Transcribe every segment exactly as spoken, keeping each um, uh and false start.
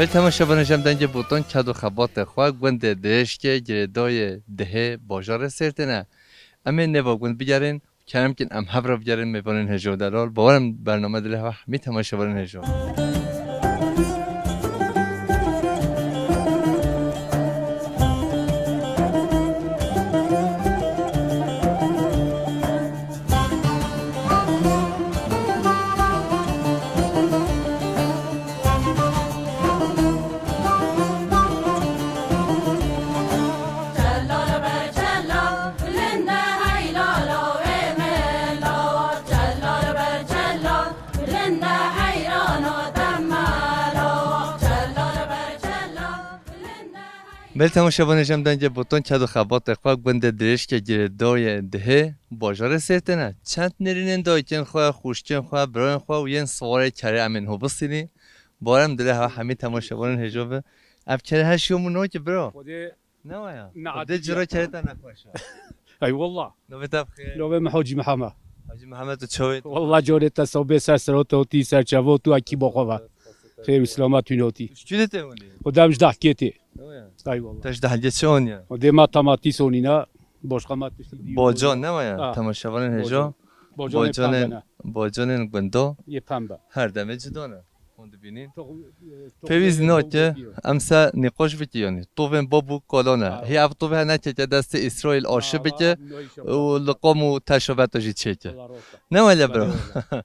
Belê temaşevanên hêja, em dengê botan ked û xebatê xwe gundê Dirêjkê girêdayê Dihê bajarê Sêrtê ne. Em ê nêva gund bigerin, kerem kin em hev re bigerin mêvanên hêja û delal. Bawer im bername dilê hev hemî temaşevanên hêja. Belê temaşevanên hêja, em dengê botan ked û xebatê xwe gundê Dirêjkê girêdayê Dihê bajarê Sêrtê ne. Çend nêrînên dayikên xwe, xwişkên xwe, birayên xwe û yên siwarê kerê em ên ho bistînî. Bawer im dilê hev hemî temaşevanên hêja be. Ev kerê her şiyo min nake bira. Xwedê Ne waya? Ne Xwedê adil ciro ya. Kerê te nexweş e. Eyvallah. Navê te bixêr. Navê min Hacî Mihemed. Hacî Mihemed, tu çawê? Wallah, corê te sobê ser sero te otî, ser çevo tu, ekî bo xwe ve. Xêr û selamet wî notî. Tu çi de te hûnî? Xwedê em ji dahkê tê. Ne waya? Eyvallah. Te ji dahkê çi hûniye? Xwedê ma tamatîs hûnîna, boşqa ma tiştî dî Bocan hûnîna. Ne waya? Ha. Temaşevanên Bocan. Hêja. Bocanên Bocanên, pembe ne. Bocanên gundo. Yê pembe. Her demê cida ne. Hûn dibînin. Çok, e, çok Pêwîst zengin nake, oldu diyor. Em se nîqoş bike yanî. Tovên bab û kala ne. Ha. Hê ev tovê hene keke destê Îsraîl aşi Ha, bike ha, no iş yok. Û liqom û teşoveta jî çêke. Allah razı olsun. Ne wele bro. Wele wele.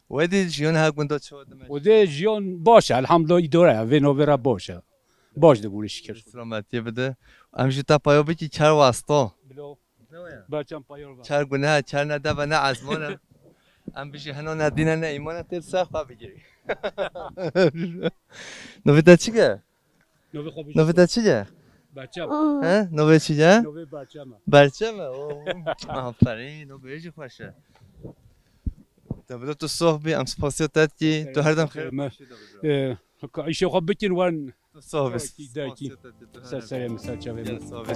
Wedî jiyan her gunda çawa dime? Wedê jiyan baş e, elhamdülillah îdare ye. Vê navê re baş e. Baş dibûne şikir. Selametiyê bide. Em jî te payo bikî ker wasta. Bilo. Ne waya? Berçem payar ve. Ker gune, ker ne deve ne ezmane. Em bijî heno ne dîne ne îmane tê ser xwe bigirî. Navê te çi ge? Navê xwe bijî. Navê te çi ge? Berçem. He? Navê çi ge? Navê Berçem e. Berçem e? Oo. Aferîn, navê jî xweş e. Te bila tu soh bî, em spasiya te dikî. Tu her dem xêr. Me. Ee, ka îşê xwe bikin wan. Tu soh bî. Dakî, dakî. Spasiya te dikî, tu her dem. Ser serê min, ser çavê min. Gel, soh bî.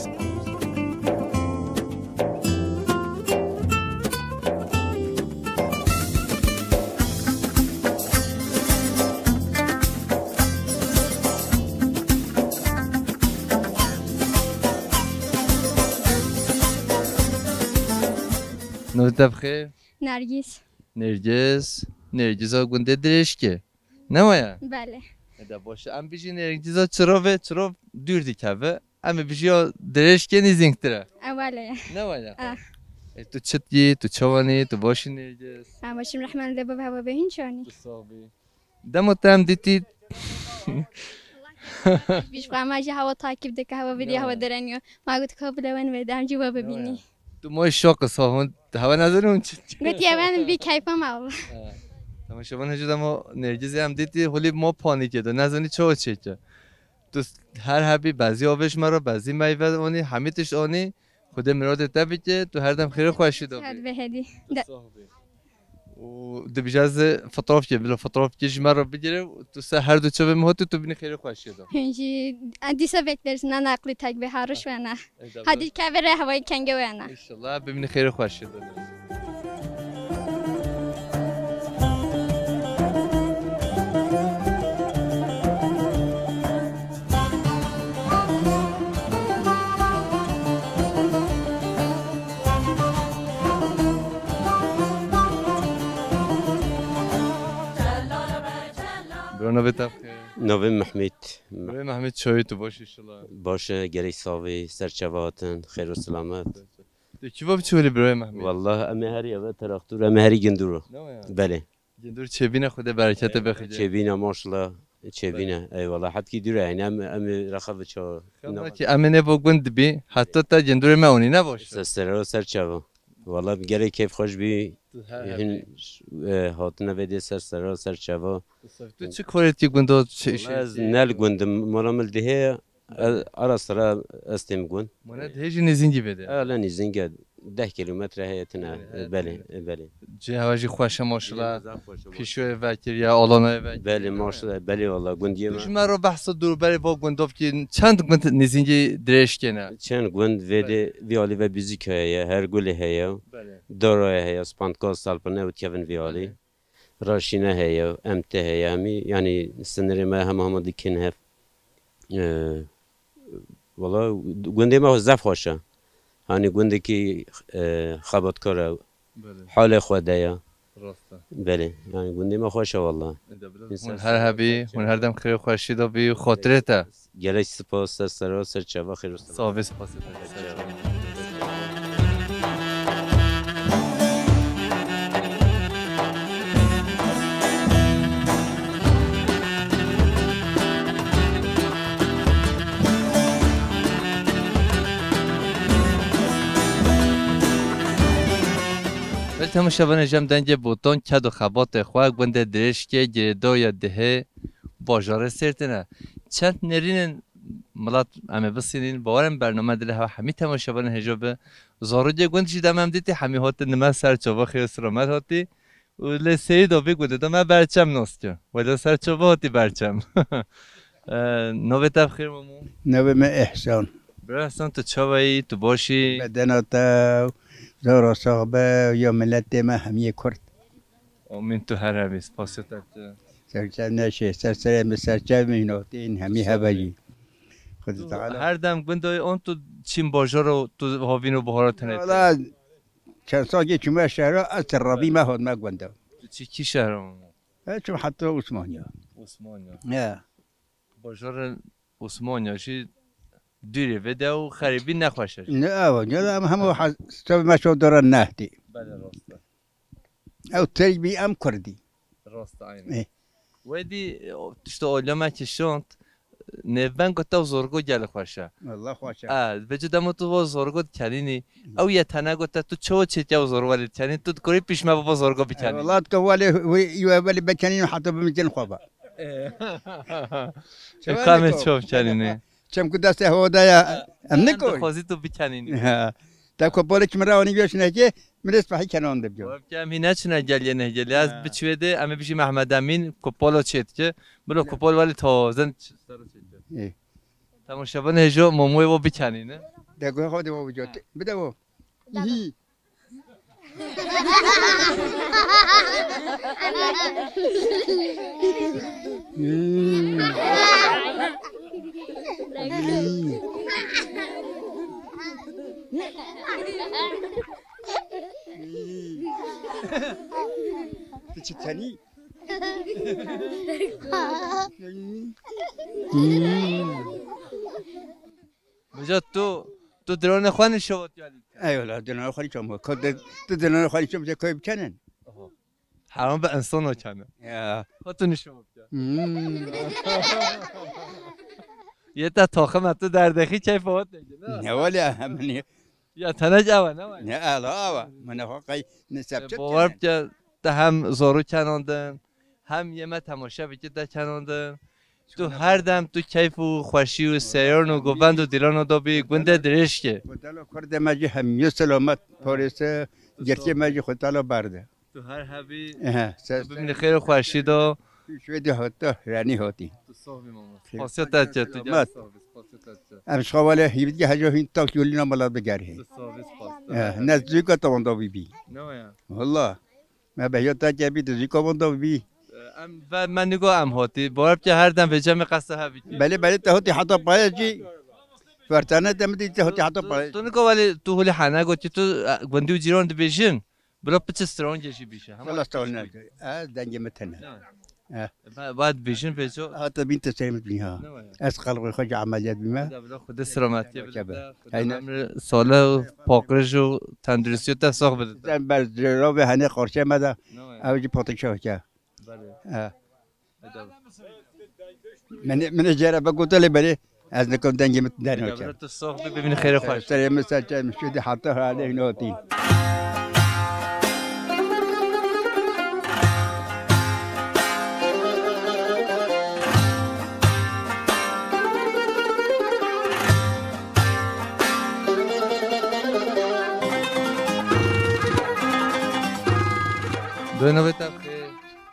Navê te bixêr? Nergîs. Nêrgiz. Nêrgiza gundê Dirêjkê. Ne waya? Belê. Eda baş e. Em bijî Nêrgiza çirov e, çirov dûr dikeve. Em ê bijiya Dirêjkê nîzîngtir e. E, belê. Ne waya? E. E, tu çi dikî, tu çawanî, tu baş î Nêrgiz? Em başim rehman lê bab hewa bê hîn çanî. Tu sax bî. Dema te em dîtî. Biş xwe, me jî hewa takip dike, hewa vîdyo, hewa dereniyo. Ma got ka bile wen vê dem jî we bibînî. Tu moy şok is hon hewa nazanin hûn çi. Got ya ben bir keyfim al. Tamam, şevan hecî dema Nêrgizê em dîtî, holî mo panîkê de, nezanî çawa çêke. Tu her hebî bezî avêj me re, bezî meyve onî, hemî tişt onî. Xwedê miradê te bike, tu her dem xêr û xweşî de bî. Her ve hedî. Tu sax bî. Û dibije ez ê fitravkê, bila fitravkê ji me re bigire, tu ser her du çavê min hatî, tu bînî xêr û xweşî de. Hûn jî, e, dîsa bekleriz, ne neqlî tek bê, her roj wene. Hadi kevere hevayê kenge wene. Înşallah, bimînî xêr û xweşî de. Bro, navê te bixêr? Navê Mehmîd. Bro Mehmîd, çawa yî, tu baş î inşallah? Baş e, gelek sax bî, ser çava hatin, xêr û selamet. Tu kîva bi çi holî bro Mehmîd? Wallah, em ê herî eve teraktûr, em ê herî Gindûr o. Ne waya? Belê. Gindûr çêbîne, Xwedê berekete bixîje. Çêbîne, maşallah, çêbîne. Eyvallah. Hetkî dûr e, yani em, em ê rexa biço. Xewnakî em ê nêva gund dibî, heta te Gindûrê me onî ne baş e? Ser sera ser çava. Wallah gelek keyf xweş bî. Tu her Hin, hebî. E, hatine vê dê ser sera ser çava. Tu çi korê dikî gundo çi işê? Wallah ez nel gundim, mala min Dihê ye. Ez, ara sıra ez têm gund. Mane Dihê jî nêzîngî vê de? Ele nêzîng e, deh kilometre heye tine. Belê, e, belê. Cihê hewa jî xweş e maşallah. Pîşoyê vekiriye, alanayê vekiriye. Belê, maşallah, belê, wallah, gundiyê me. Tu ji me re behsa dûrberê va gundov kî, çend gund nêzîngî Dirêjkê ne? Çend gund vê de, vî alî ve Bizîk heye, Hergulê heye, Dorayê heye, Spandka, Salpine û dikevin vî alî. Raşîne heye, M T heye, hemî, yanî sinirê me hema hema dikin hev. E, Wala gundê me zef xweş e. Hanî gundekî, e, xebatkar e. Belê. Halê xwe de ye. Rast e. Belê. Yanî gundê me xweş e wala. Ede biraz. Însan hûn her hebî, hûn her dem xêr û xweşî de bî û xotirê te. Gelek spas, ser sera, ser çava xêr û selamet. Sağ ol, spas. Belê temaşevanê, jem dengê Botan, ked û xebatê xwe, gundê Dirêşkê, girêdayê dihê bajarê Sêrtê ne. Çend nêrînên milet em ê bisînîn, bawerim bername dilê hev hemî temaşevanên hêja bi. Zarokê gund jî dem em dîtî, hemî hatî nime ser çava xêr û selamet hatî. Û lê seyî da vê gundê de me berçem nas kir. Wele ser çava hatî berçem. E, navê te bi xêr, Mamo? Navê me Ehsan. Bira Ehsan, tu çawa yî? Tu baş î? Bedena te zora sax be, ya miletê me hemiyê Kurd. Amîn, tu her hebî, spasiya te. Serçev neşê, ser serê min serçev min notîn, hemî hebe jî. Xwedî Teala. Her dem gundê an tu çîn bajara, tu havîn û bahara tenê. Wala, çend salkê çûme şehra, ez ti rabî me hatime gunda. Tu çi kî şehra? Ez çûm heta Osmaniya. Osmaniya. Ya. Bajarê Osmaniya jî dûrê vê de û xerîbî nexweş e. Ne, ewa, ne, em hemû ha-, sitevê me şo dora nehtî. Belê, rast e. Ew Tirk bî, em Kurdî. Rast e, aynen. Eh. Wedî, o, tişta olya me kişand, nêvbengo te û zorgo gelê xweş e. Wallah xweş e. E, vêca dema tu va zorgo dikenînî, ew yê tene gote, tu çawa çêtiya û zorgo lê dikenî, tu dikorî pîş me va zorgo bikenî. E, wallah, tu wale, wê, wê, wê bikenî, heta bimîtin xwe ba. E. Çawa Kamê niko? Çav kenînî. Çemku destê hewa de ya, em Em niko. Dixwazî tu bikenînî. Ha. Te kopalê çi min re anî biyo şinekê, min ê spehî kenan de biyo. Web ke em hî neçine geliyê nehgelî. Ez Ha. Biçûyê de, em ê bijî Mehmed Emîn, kopalo çêtke. Bilo Ne. Kopal welî tazen ç-, sero çêtke. Ê. Temaşevan hêjo momoyê wo bikenîne. De goya xwe de wo bico. Ha. Bide wo. Hî. Tu çi tenî? Bica tu, tu dilonê xwe nîşewat yani. Eyvallah, dilonê xwe nîşewat. Ko de, tu dilonê xwe nîşewat, koy biçenin. Aha. Heram bi insan o çane. Ya. Ko tu nîşewat ya. Hmm. Yeta toxim tu derdexî keyf o tege, ne? Ne wale, hemen ya. Ya tenek ewa, ne var? Ne ala ewa. Mene xwe qey, ne E, sepçe bawer çene. Bike te hem zoru kenandin, hem yeme temaşe bike te kenandin. Tu her dem tu keyf û xweşî û seyon û govend û dîlano da bî gundê dirêjkê. Xwedalo kurdê me jî hemiyo selamet parêse, gerçê me jî Xwedalo berde. Tu her hebî, Ehe, ses tu bimînî xêr û xweşî da. Şwedî hatta, renî hatî. Tu sax bî mama. Xêr. Spasiya te çe, tu Selamet. Gel sax bî, spasiya te çe. Em şixawale hîvîtke hejo hîn tak yolîna mala bigerhê. Tu sax bî, spas. Eh, ne zûka te wanda bî bî. Ne ya? Wallah. Me behiya te ke bî, tu zûka wanda bî. Em ve me nigo em hatî. Bawer ke her dem vêce me qesa hebî. Belê, belê, te hatî heta payê jî. Fertane te mi dî te hatî heta payê. Tu nigo welê tu hulî hene gotî tu, e, gundî û cîran dibêjin. Bila piçe strongê jî bîşe. Hema Wala strong ne. Ez dengê me tene. Ne. Eh. Ba-, ba dibêjin vêco. Hata bîn te serê min bîn ha. Ne var ya? Ez xelqê xwe ji emeliyat bîme. Bila, bila Xwedê selametiyê bide Kebe. Te, Xwedê Heyne. Emri salih û paqij û tenduristiya te sax bide te. Sen ber ravê hene qarşê me de. Ne var ya? Ew jî patikşa ke. Belê. Eh. Min, min jere be gote lê belê, ez nikom dengê min dernaçe. Gavura tu sox bi, bibînî xêrê xweş. Serê min ser çay min şûdî heta halê hîn hatî. Doyna ve tabxê.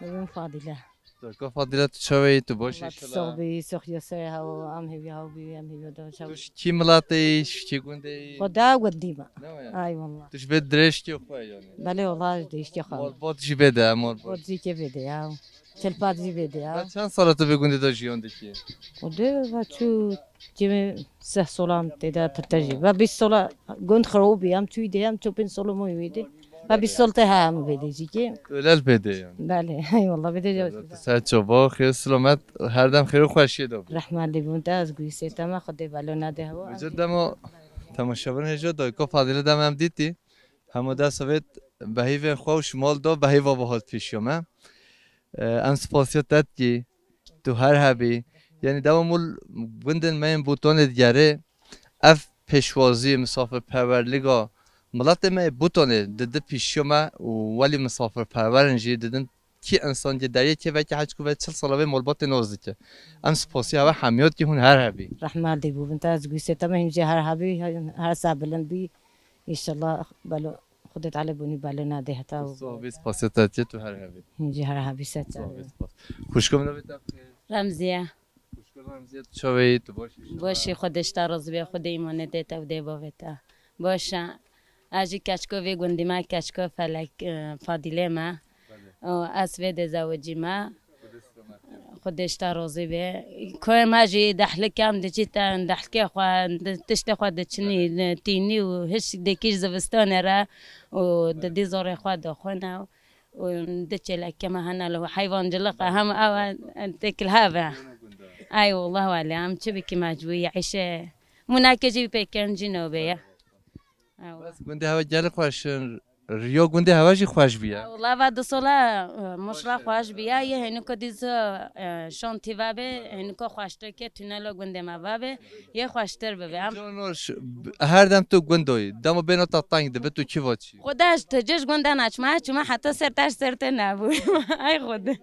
Bibim Fadile. Tu Ka Fadîle, tu çawe yî, tu baş î? Valla tu inşallah. Sox bî, soxiya serê hewa, em hêviya hew bî, em hêviya da çaw. Tu ji kî milatê yî, ji kî gundê yî? Xweda gundî me. Ne waya? Ay wallah. Tu ji vê dirêjtê xwe yanî? Belê wallah, ji dirêjtê xwe. Malbat jî vê de, malbat. Malbat jî kê vê de ya. Çelpat jî vê de ya. Ve çend sala tu vê gundê de jiyan dikî? Xwedê ve çû cemê seh solan tê de pirtir jî. Ve bîst sola gund xirab bî, em çûyî de, em çû pênc sola mûyî wê de. Ve bîst sol te ha em vê de jî kê. Ölel pê de yani. Belê, eyvallah, vê de. Ser çava, xêr, selamet, her dem xêr û xweşiyê de bî. Rehma lê bûn te, ez guhîsê te me, Xwedê belo nade hewa. Vêca dema temaşevan hêja dayika Fadîle dem em dîtî. Hema dest Sovyet behîvên xwe û şimal da behîva ve hat pêşiya me. Em spasiya te dikî, tu her hebî. Yanî dema mûl gundên me yên Bûtanê digerê, ev pêşwazî, misafirperwerlîga miletê me yê Bûtanê didi pêşiya me û welî misafirperwer in jî, didin kî însan yê deriyê kêvekî hez ku ve çil sala vê malbatê nas dike. Em spasiya we hemiya dikî, hûn her hebî. Rehma dê bûbin te, ez guhîsê te me, hûn jî her hebî, her serbilind bî. Înşallah belo Xwedê Teala bûnî belo nade heta. Sox bî, spasiya te dikî, tu her hebî. Hûn jî her hebî, ser çavê. Sox bî, spas. Xwişka min, navê te bi xêr? Remziye. Xwişka Remziye, tu çawe yî, tu baş î? Baş î, Xwedê ji te razî be, Xwedê îmanê dê te û dê bavê te. Baş e. Ez jî keçko vê gundî me, keçko Felek, e, Fadîlê me. Belê. Û ez vê de zewicî me. Xwedê selamet be. Xwedê ji te razî be. Koyê me jî dehlik em diçî te, dehlikê xwe, di-, tiştê xwe diçinî, Belê. Tînî û hiç dekî ji zivistanê re û Belê. Didî zorê xwe dixwine û di çêlekê me hene li heywanciliq e, hem ew e, têkil hev e. Ay wallah welê, em çi bikî mecbûrî, eyşê. Mûnakê jî pêken jî nobê ye. Ew. Bes gundê hewe gelek xweş in. Riyo gundê hewe jî xweş bûye. Wala va du sola, e, mûşra xweş bûye. Yê hêniko dîzo, e, şantî va be, hêniko xweştir ke tunelo gundê me va be, yê xweştir bibe. Em Canoş, her dem tu gundo yî. Dema bêno te teng dibe, tu kî va çi? Xweda ji tu cih gunda naçma, çima heta ser taş ser te nebû. Ay Xwedê.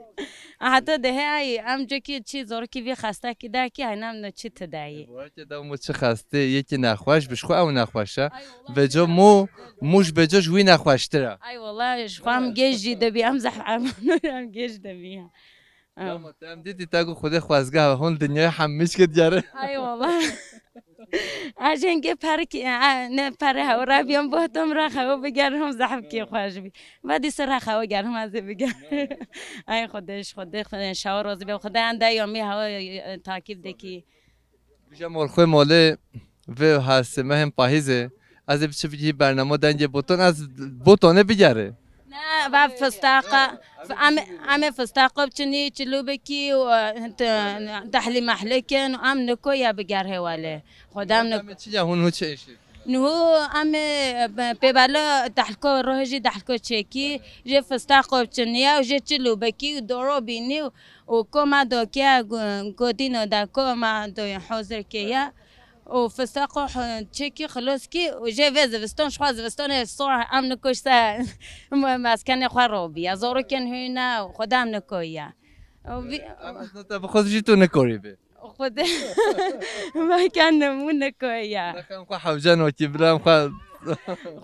Heta dehê ay, em cokî çi zorkî vî xestekî dakî, ay nam no çi tu dayî. Weke dema çi xestê, yekî nexweş bi, ji xwe ew nexweş e. Ay, wallah. Vêca mû, mû ji vêca ji wî nexweştir e. Ay, wallah, ji xwe em gêj jî dibî, em zehf em gêj dibî. Dema te em dîtî te got Xwedê xwezgeh e, hûn dinyayê hemî çike digere. Ay, wallah. A jengê perkî, a, ne pere hew, rabiyam bohtom ra xewo bigerim zehf kê xweş bî. Va dîsa ra xewo gerim ez ê bigerim. Ay Xwedê, ji Xwedê, Xwedê şawa rozî be. Xwedê enda yomî hewa, e, takîb dekî. Bija mol xwe molê vê hastê mehên pahîzê. Ez ê biçi bigihî bernama dengê Botan, ez Botanê bigerê. Ne, va fistaqa, em, em ê fistaqa biçinî, çilûbikî û, e, te-, dehlî mehlikin û em niko ya bigerhê welê. Xwedem niko. Em çi ya hûn hû çi êşî? Niho em ê, e, pêbelo dehlko rohê jî dehlko çêkî, jê fistaqa biçinî ya û jê çilûbikî û doro bînî û Û koma dokiya gu-, godîno da koma do hozir ke ya. Û fistaqo h-, çekî xilos kî û jê vê ziviston, ji xwe zivistonê sor em nikoşse meskenê xwe robiya. Zorokên hûna û xwedam nikoya. Û vî- Em ez te bi xwe jî tu nikorî bê. Xwedê. Mekan nemû nikoya. Nexem xwe hewce nokî, bilam xwe.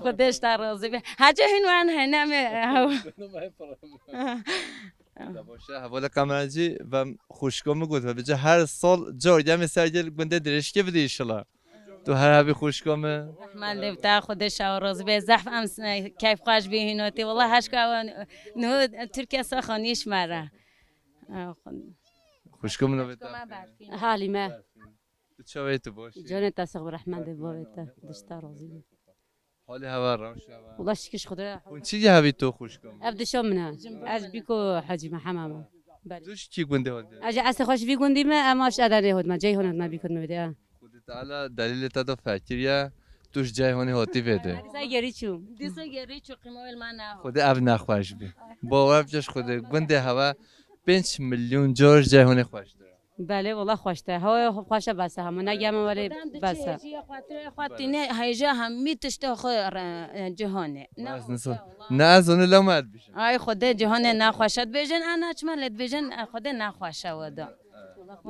Xwedê ji te razî be. Hece hûn wan hene me hew. Te baş e, hevalê Qemercî, ve xwişka min got, ve bice her sal car yemê ser gel gundê dirêjkê bidî inşallah. Tu her hebî xwişka min. Rehman lê bi te, Xwedê şawa roz be. Zehf em s-, keyf xweş bî hînotî. Wela heşka ew niho Tirkiye saxanî ji me re. Ew xwe- Xwişka min navê te? Halîme. Tu çawa yî, tu baş î? Canê te sax be, Rehman lê bi bavê te. Dişta razî be. Halê hewa, rewşa hewa? Wela şikir ji Xwedê. Hûn çi hebî tu xwişka min? Ev dişa min e. Ez bîko Hecî Mehema me. Belê. Tu ji kî gundê hatî? Ez ji Esê xwe ji vî gundî me, em ji Edenê hot me, Ceyhon hot me bîko me bide. Xwedê Teala delîlê te de fekiriye, tu ji Ceyhonê hatî vê de. Dîsa gerî çû. Dîsa gerî çû, qîma wê li me ne. Xwedê ev nexweş bî. Bawer bike ji Xwedê, gundê hewa pênc milyon car ji Ceyhonê xweştir e. Belê, wela xweş te. Hewaya xwe xweş e, bes e hema. Ne gema welê bes e. Xwedê hêjiya xwe tê, xwe tîne hêja hemî tiştê xwe re, e, cihonê. Ne ez nizam. Ne ez onu lema dibêjim. Ay Xwedê cihonê nexweş e dibêjin, ana çima lê dibêjin, e, Xwedê nexweş e weda.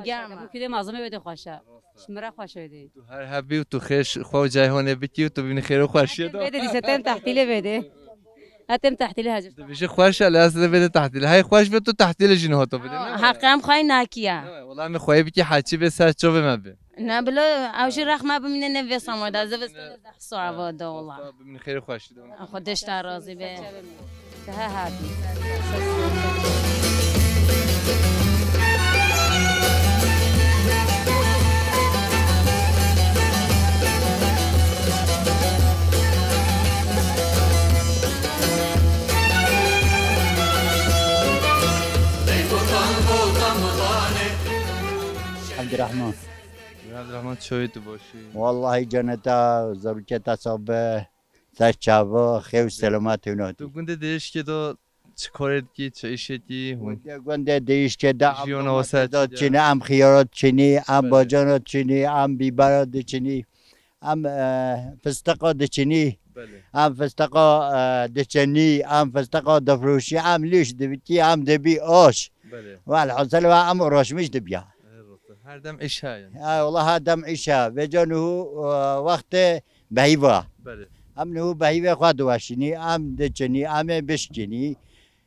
Gema. Bu kidê mazlumê wê de xweş e. Ji min re xweş e wê de. Tu her hebî û tu xêr xwe û Ceyhonê bikî û tu bînî xêr û xweşiyê de. Wê de dîse tên tehtîlê wê de. Hetem tehtîlê hecir. Dibêje xweş e, lê ez dibê de tehtîlê. Hey xweş be tu tehtîlê jî niha to bide, ne? Heqe em xwey nakiya. Ne, wela em xwey bikî heçî bê ser çovê me bê. Ne bilo, ew jî rexme bimîne ne vê samada, zivistan zehf soava da wala. Bimîne xêr xweş. Xwedê ji te razî be. Te he hatî. Abdurrahman. Abdurrahman, çawa yî, tu baş î? Wallahî ceneta, zaroketa sabe, ser çava, xêr û selamet hûn hatî. Tu gundê Dirişkê de çi karê dikî, çi îşê dikî? Gundê, gundê Dirişkê de em jiyana wasa domates çi de diye? Çinî, em xiyara çinî, em Belê. Bacana çinî, em bîbera diçinî, em, e, fistiqa diçinî, Belê. Em fistiqa, e, diçinî, em fistiqa difroşî, em lîş dibitî, em dibî aş. Belê. Welhasil ve em uğraşmış dibiya. Her rosta. Her dem îş heye yani. Ha, wala her dem îş e. Vêca niho, e, wextê behîva. Belê. Em niho behîvê xwe diweşînî, em diçinî, em ê bişkînî,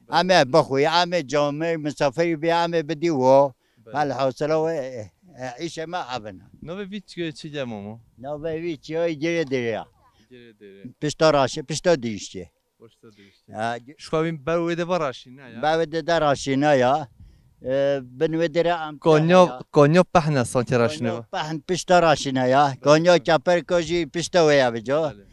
Belê. Em ê bixwî, em ê camê, misafirî bê, em ê bidî wo. Belê. Welhasila we, e, e, îşê me ev in. Navê vî çiyayê çi ye mamo? Navê vî çiyayê Girê Dêrê ya. Girê Dêrê. Pişta raşê, pişta dîştê. Posta dîştê. Ha, gi- Ji xwe wî ber wê de ve raşîne ya. Ber wê de de raşîne ya. E, bin wê de re em Konya, tehe ya. Konya pehne sanki raşîne Konya ve. Pehn pişta raşîne ya. Konya keperka jî pişta wê ya vêca. Belê.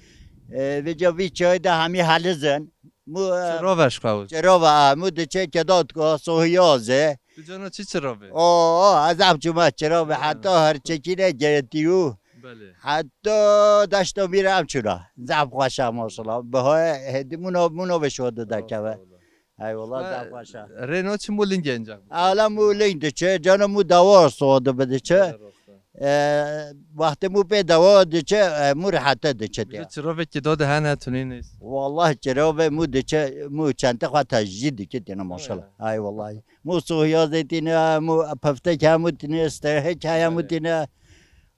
E, vêca vî çiyayê de hemî heliz in. Mu, e, Çirov e ji xwe. Çirov e, mu diçe kedatko, sohiyaze. Tu cana çi çirov e? O, o, ez ev çûme çirov e, Ha. Heta her çekîne geretî û Belê. Heta deşta mîre em çûna. Zaf xweş e maşallah. Bihayê hêdî mûna, mûna ve şo de Rast derkeve. Wala. Hey wala, zaf xweş e. Rêno çi mu lingê encak? Ala mu ling diçe, cana mu dawa soda bidiçe. Belê, rast e. E, wextê mu pê dawa diçe, e, mu rehete diçe tê. Çirovekî do de hene tunî neyse. Wallah çirove mu diçe, mu çente xwe tejî dike têne maşallah. Ay wallahî. Mu sohiya zeytîne, mu peftek hemu tîne, sterhek haya mu tîne.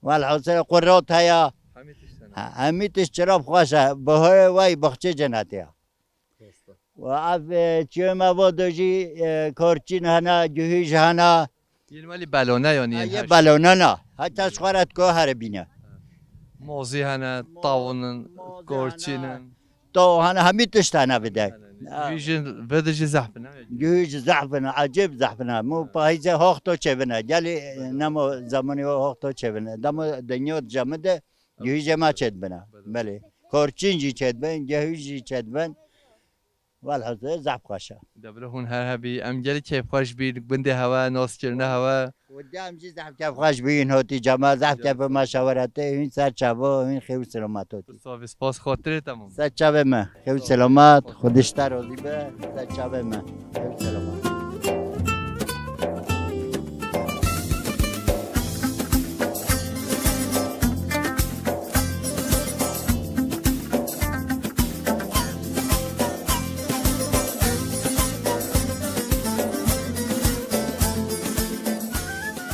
Welhasil qurat haya. Hemî tişt hene. Ha, hemî tişt çirov xweş e. Bihayê wey baxçê cenetê ya. Rast e. Û ev, e, çiyê me va de jî, e, karçîn hene, guhîj hene. Yên welî belone yanî Ha, yên yê her şey. Belone ne. Heta ji xwe re dika here bîne. Mozî hene, Mo-, tawin in, mozî korçîn hene. In. Taw hene, hemî tişt hene vide. Hene. Ha. Guhîjin vide jî zehf in, he? Guhîj zehf in, ecêb zehf in. Mu Ha. payîzê hoxto çêbine. Gelî Belê. Nema zemanî hoxto çêbine. Dema dinya cemide Guhîjê me çêdibine. Belê. Belê. Korçîn jî çêdibin, guhîj jî çêdibin. Welhasil zaf xweş e. De bila hûn her hebî, em gelî keyfxweş bîn, gundê hewe, naskirine hewe. Û de em jî zaf keyfxweş bîn, hotî cema, zaf keyf me şeweretê, hûn ser çavo, hûn xêr û selamet hotî. Spas, spas xatirê te mamo. Ser çavê me, xêr û selamet, Xwedê ji te razî be, ser çavê me, xêr û selamet.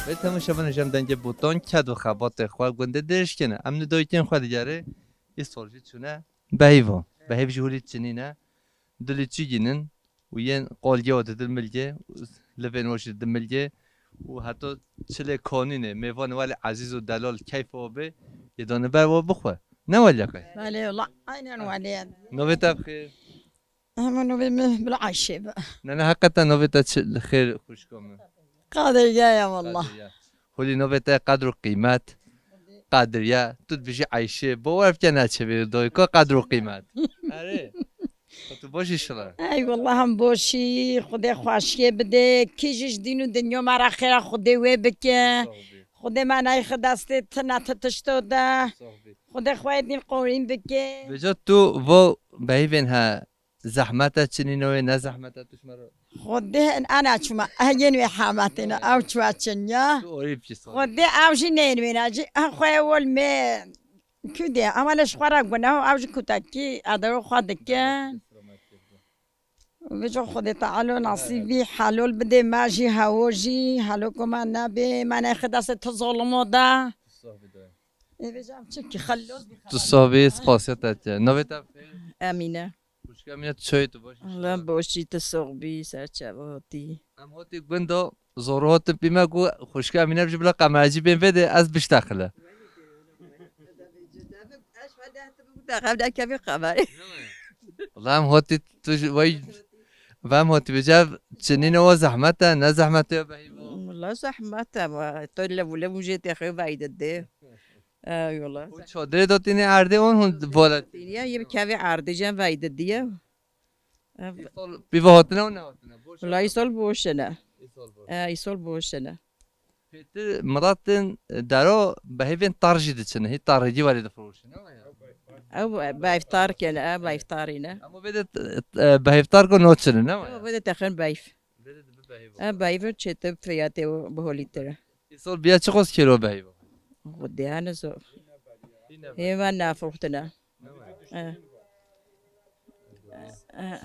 Vê temaşevanê ji em dengê botan ked û xebatê xwe gundê dirêjkene. Em li dayikên xwe digerê, îsal jî çûne behîva. Behîv ji holî çinîne, dilî çigînin û yên qalgê wa didin milgê, û livên wa jî didin milgê û heta çilê kanînê, mêvanê welê ezîz û delal keyfa wa bê, yê dane ber wa bixwe. Ne welî ye qey? Belê, wela, aynen welî ye. Navê te bi xêr? Hema navê min bila Ayşe be. Ne, ne, heqeten navê te çi li xêr xwişka min? Qadiriye ya wallah. Qadiriye. Holî navê te qedr û qîmet. Qediriye. Tu dibêjî Ayşe. Bawer bike neçe vê dayika qedr û qîmet. Erê. Xwe tu baş î şila. Ey wallah em boşî. Xwedê xweşiyê bide. Kî jî ji dîn û dinya me re xêra Xwedê wê bike. Sax bî. Xwedê me neyxe destê tine ti tişto de. Sax bî. Xwedê xwe yê dîn qorîn bike. Vêca tu vo behîvên he Zehmet e, çinî ne wê, ne zehmet e, tu ji me re. Xwedê ana çûma, eh, yên wê hemetê ne, ew çûwa çinya. Tu orî bikî sor. Xwedê ew jî neyên wê ne, jî, eh, xwe wol me, kû de, ama lê ji xwe re guneho, ew jî kutekî, edero xwe dikin. Vêca Xwedê Teala nasîbî helol bidê me jî, hewo jî, heloko me nebê, me nexi destê tu zolimo de. Ê vêca em çi ki xellos bî. Tu soh bî, spasiya te tê. Navê te bi xêr? Emîne. Xweş Xwişka min e, tu çawa yî, tu baş î? Allah boşî, tu sox bî, ser çava hatî. Em hatî gund a, zor hatin pî me ku xwişka min e, jî bila qemercî bên vê de ez biştexile. Ev ne kevî qemerî. Wala em hatî tu ji vay, em hatî bi cev çinîne o zehmet e, ne zehmet e behî bo. Wala zehmet e, wa, tu lev û lev û jê tê xew vay didê. Ey wala. Hûn çadirê de tînî erdê wan hûn vola? Tîniya yê bi kevê erdê jen vay didiye. Ev Îsal pîva hatine û nehatine? Boş Wala hatine. Îsal boşine. Îsal boş. E, îsal boşine. Pêtir milat tên dero behêvên tar jî diçine. Hî tar jî warê difiroşin, ne ya? Ew beyftar kene, ew beyftarî ne. Ama vê de, e, behêvtar ku noçine, ne ya? Ew vê de texin beyf. Vê de dibi behêv. E, beyf çêtir fiyatê û biholîtir. Îsal biya çiqas kêro behî bo? Xwedê hene zor. Hî ne. Hêvan nafroxtine. Ne be. Eh. Eh.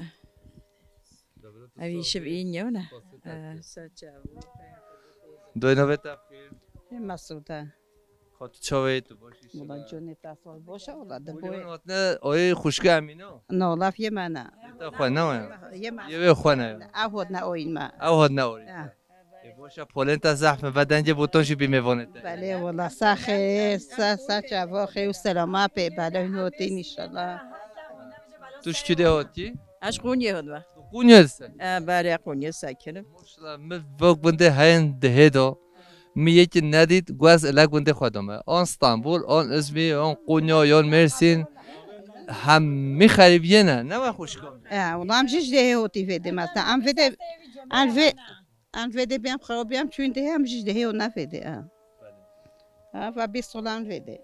Ev îşiv î nîyo ne? Eh, saça. Doyna ve tafkir. Hê Mesûde. Xwe tu çawê tu baş î? Wala şina. Canê te sor boş e, wala de Wî boy. Hûn hatine oyê xwişka Emîno? No, laf yê me ne. Te xwe ne oya? Yê me. Yê wê xwe ne. Ev hot ne oyîn me. Ev hot ne oyîn. Ya. Ê, boşa polên te zehf in, ve dengê botan jî bî mêvanê te. Belê, wala, saxê, sa, sa çavo, xê û selama pê, belê hûn hotîn inşallah. Tu ji kî de hotî? Ez Qûnyê hotme. Tu Qûnyê dise? E, belê, Qûnyê sekinim. Maşallah, min vok bindê heyn dihê do. Min yekî nedît, guez ile gundê xwe dome. An Stenbul, an Izmîr, an Qonya, yan Mêrsîn. Hemî xerîbiyê ne, ne we xwişka min? E, wala em jî ji dehê hotî vê dê mesela. Em vê de, em vê Em vê dê bêm xew bêm çûn dê em jî dehê û ne vê dê, ha. Ha, va bîst solan vê dê.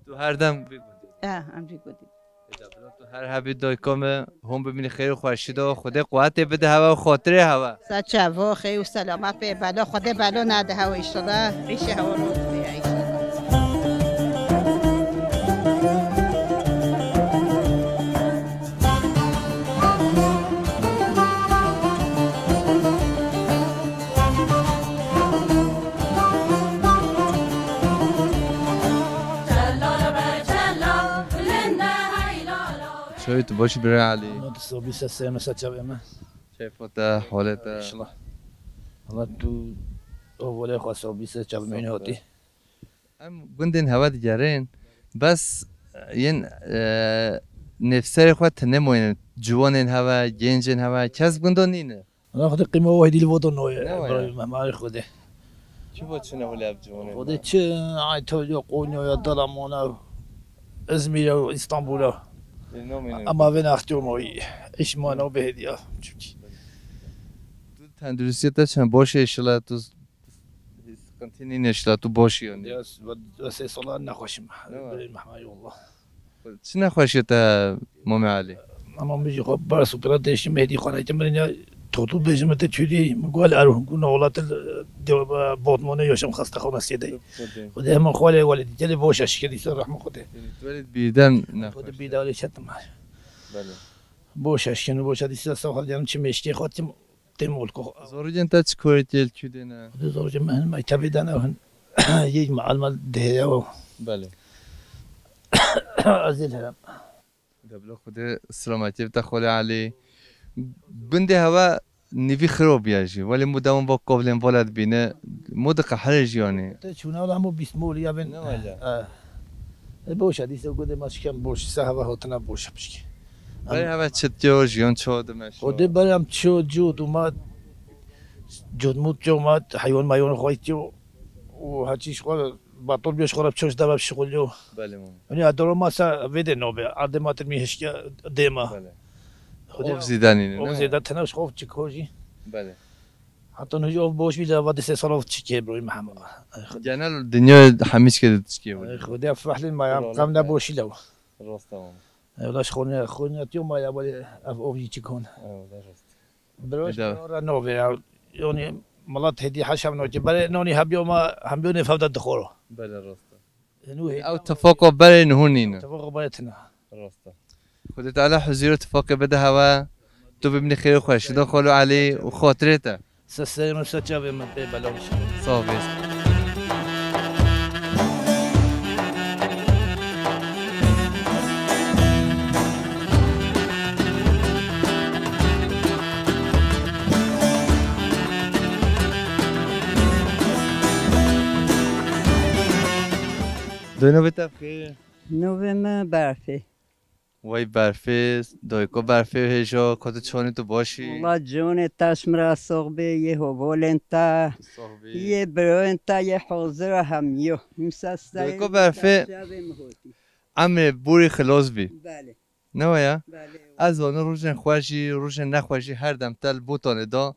Tu her dem vê gundê. Ha, em vê gundê. Eda, bila tu her hebî dayka me, hûn bimînî xêr û xweşî de, Xwedê quwetê bide hewa û xatirê hewa. Sa çavo, xêr û selama pê belo, Xwedê belo nade hewa inşallah. Îşe hewa rût bê inşallah. Çawî tu baş î birê Elî? Ama tu sobî se seyme se çavê me. Keyfa te, holê te. İnşallah. Allah tu o volê xwe sobî se çav meyne hotî. Em gundên hewe digerin, bes, e, yên, e, nêvserê xwe tune moyne. Ciwanên hewe, gencên hewe, kes gundo nîne. Ana xwe qîma wahî dîl vodo noye. Ne waya? Mehmanê xwe de. Çi bo çine hole ev ciwanên hewe? Xwe de çi, ay to yo, Qonya ya, Dalamona, İzmir ya, İstanbul ya. Ê, nomîne. Ama vê naxtiyo moyî. İş mana behediya. Çünkü. Tu tenduristiyê te çend boş e, inşallah tu Hîç sıkıntı nîne, şila tu boş yanî. Ya, s-, ve-, ve sê solan nexweşim. Ne var? Böyle mahmay Allah. Çi nexweşiye te, Mamê Elî? Ama min jî xwe bar supra deşim hêdî xwe nayte min ya totu bêjim te çûdî, min got el erhun ku na welat de, botmone yoşum xasta xwe nasiyede. Xwedê. Xwedê hemen xwe lê welê dîte lê boş aşike dîsa rahmet Xwedê. Yanî tu welê bîrden nexweş. Xwedê bîrde welê çetim. Belê. Boş aşike, boş dîsa sağ ol canım çi meşke xwe tim Tê molko. Zoricên te çi korê tê li çû dêne? Xwedê zoricên me hin mektebê dene hin. Yek me alma dihêya o. Belê. Ezil herem. Deblo Xwedê selametiyê bide xwelê Elî. Gundê hewe nivî xiro biya jî. Welê mu dewam va kovlên vala dibîne. Mu diqehire jî yanî. Te çûna wela hemû bîst mol ya bin. Ne wela? Ha. E, boş e, dîsa gundê me şikem boş, se heva hotine boş e pişkî. Berê heva çi diyo, jiyan çawa dimeşo? Xwedê berê em ço, cot û ma, cot mut ço ma, heywan meywan xwe tiyo û heçî ji xwe batol biyo ji xwe re ço ji deva şixuliyo. Belê mam. Yanî adoro ma se vê dê nobe, ardê ma tirmî hişke dê ma. Belê. Xwedê Of zîde nîne, Of ne? Zêde tene ji xwe çik ho jî. Belê. Heta nuh of boş bî, leva di sê sal of çikê broy Mihemed. Genel dinya hemî çikê di çikê bû. Xwedê fehlin ma ya, Bravo. Qem ne boşî lew. Rast tamam. Ewla ji xwine, xwine tiyo ma ya, wele ev of yî çik hon. Ewla rast. Broş Eda. Ora nove ya. Yoni milat hedi haşam no ki. Bere noni habiyo ma, habiyo ne fevda dixoro. Bele rast. Ew tifaqo berê niho nîne. Tifaqo berê tine. Rast e. Xwedê Teala huzûr û tifaqê bide hewe. Tu bimînî xêr û xweşî de xwelo Elî û xatirê te. Ser serê min, ser çavê min pê belav. Sağ ol. Dê navê te bi xêr. Navê min Berfê. Wey Berfê, dayko Berfê hêja, ka tu çi anî, tu baş î? Wala canê te ji min re sox bê, yê hovalên te, Tu sox bî. Yê birayên te, yê hazira hemî yo. Himsa serê Dayko min Berfê, te çavê min hotî. Emrê borî xilas bî. Belê. Ne waya? Belê. Ez zanim rojên xweş jî, rojên nexweş jî her dem te li Botanê de, Belê.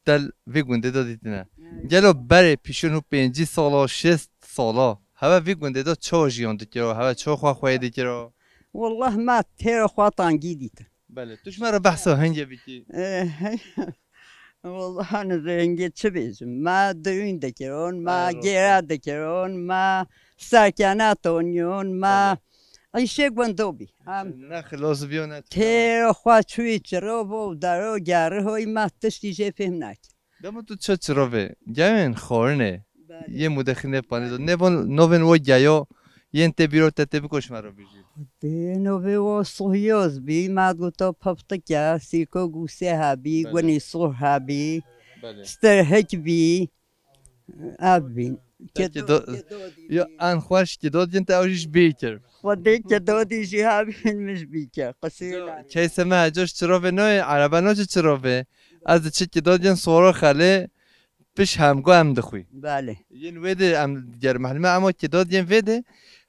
Te li vê gundê de dîtine. Evet. Gelo berê pîşên û pêncî sala, şêst sala, heve vê gundê de çawa jiyan dikira, heve çawa xwe xweyê dikira? Wallah me têra xwe tangî dîtin. Belê. Tu ji me re behsa hingê bikî. Eh, Wallah nizê hingê çi bêjim. Me dirûn dikirin, me Ay, rast gêra e. Dikirin, me serkene toniyon, me Belê. Îşê gundo bî. Em Ne xilas biyo, ne çira. Têro xwe çûyî çiro bo dero geri hoy me tiştî jê fêm nekir. Dema tu çi çirovê? Gevên xorine. Belê. Yê mudexîne panê do. Belê. Nevon novên wo geyo. Yên tê bîro te tê biko ji me re bijî. Dê novê wo suhyoz bî. Me goto peptike, sîrko gûsê hebî, Belê. Gunî suh hebî, Belê. Sterhik bî. Ev bîn. Peki, Kedo, do- kedo dî Ya, bî. En xweş ki dodgin te ew jî ji bî kir. Xwedê kedo dî jî hebîn min ji bî kir. Qisî Ya, la. Keyse me hecoş çirovê noyê, erebe noçi çirovê. Ez di çi ki dodgin soro xelê piş hemgo em dixwî. Belê. Yên wê de em ger mehlime ama ki dodgin vê de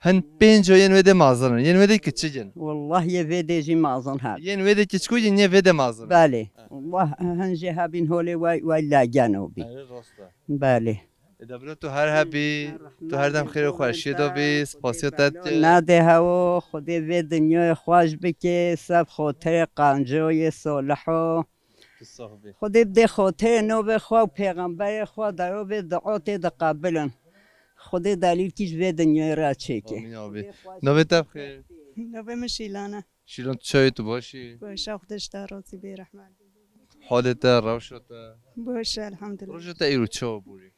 hin pênco yên wê de mazin in. Yên wê de kiçik in. Wallah yê vê de jî mazin heb. Yên wê de kiçikû yên yê vê de mazin in. Belê. Ha. Wallah hin jê hebîn holê way, way lageno bî. Erê rast e. Belê. Ê, de bila tu her hebî, tu her dem xêr û xweşiyê de bî, spasiya te dike. Nade hewo, Xwedê vê dinyayê xweş bike, seb xotirê qancoyê soliho. Tu sax bî. Xwedê bidê xotirê novê xwe û pêxemberê xwe de ro vê dua tê diqebilin. Xwedê delîlkî ji vê dinyayê re çêke. Amîn abi. Xwedê xweş Navê te bike. Bixêr. Navê min Şîlan e. Şîlan, tu çawa yî, tu baş î? Baş e, Xwedê ji te razî bê, rehmet. Halê te, rewşa te? Baş e, elhamdulillah. Roja te îro çawa borî?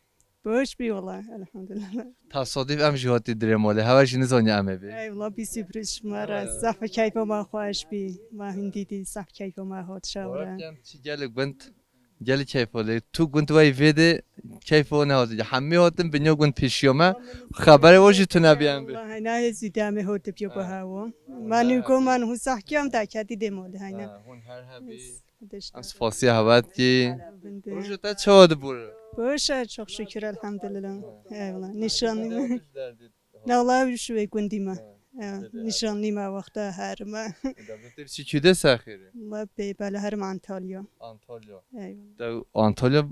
Baş bî wala, elhamdulillah. Tesadîf em jî hatî dirê malê, hewe jî nizanî em ê bê. Ey wala bî sürpriz ji me re. Evet. Zehf keyfa me xweş bî. Me hindî dî, zehf keyfa me hat şewre. Bawer kem çi gelê gund, gelê keyfa lê. Tu gund wey vê de keyfa nehat. Hemî hatin binyo gund pêşiya me. Xeberê o jî tune bî em bê. Wala heyna hê zî demê hot biyo bi hewa. Me nûko me niho zehf kiyam te ketî dê malê heyna. Ha, hûn her hebî. Em spasiya hewe dikî. Roja te çawa dibû? Baş e, çok şükür, elhamdülillah. Eyvallah. Nîşanî me. Ne wala ew ji wê gundî me. Ha, nîşanî me wexta her me. Dewletê bi çi kî de ser xêrê? Me bê bela her me Antalya. Antalya. Eyvallah. Te Antalya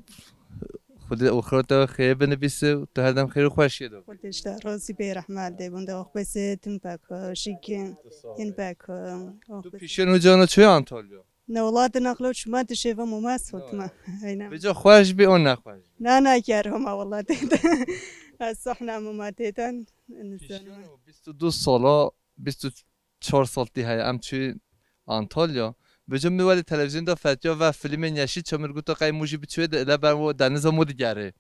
Xwedê û xira te xêr binivîse û tu her dem xêr û xweşiyê de. Xwedê ji te razî bê, rehmet dê bûn de oxbesê tim beko, şikin, Tu sağ ol. Hin beko. Tu pîşên û cana çûye Antalya? Ne wala di nexlo çûma di şêva mûma sotma. Aynen. Vêca xweş bî û nexweş bî? Na, na, ker homa wala têden. Ez sahna mûma têden. Pîşên û bîst û du sala, bîst û çar sal tî heye em çûyî Antalya. Vêca min welê televîzyon de fetiya ve filmên Yeşîlçam, min goto qey mû jî biçûyê de ile ber wo deniza mû digerê.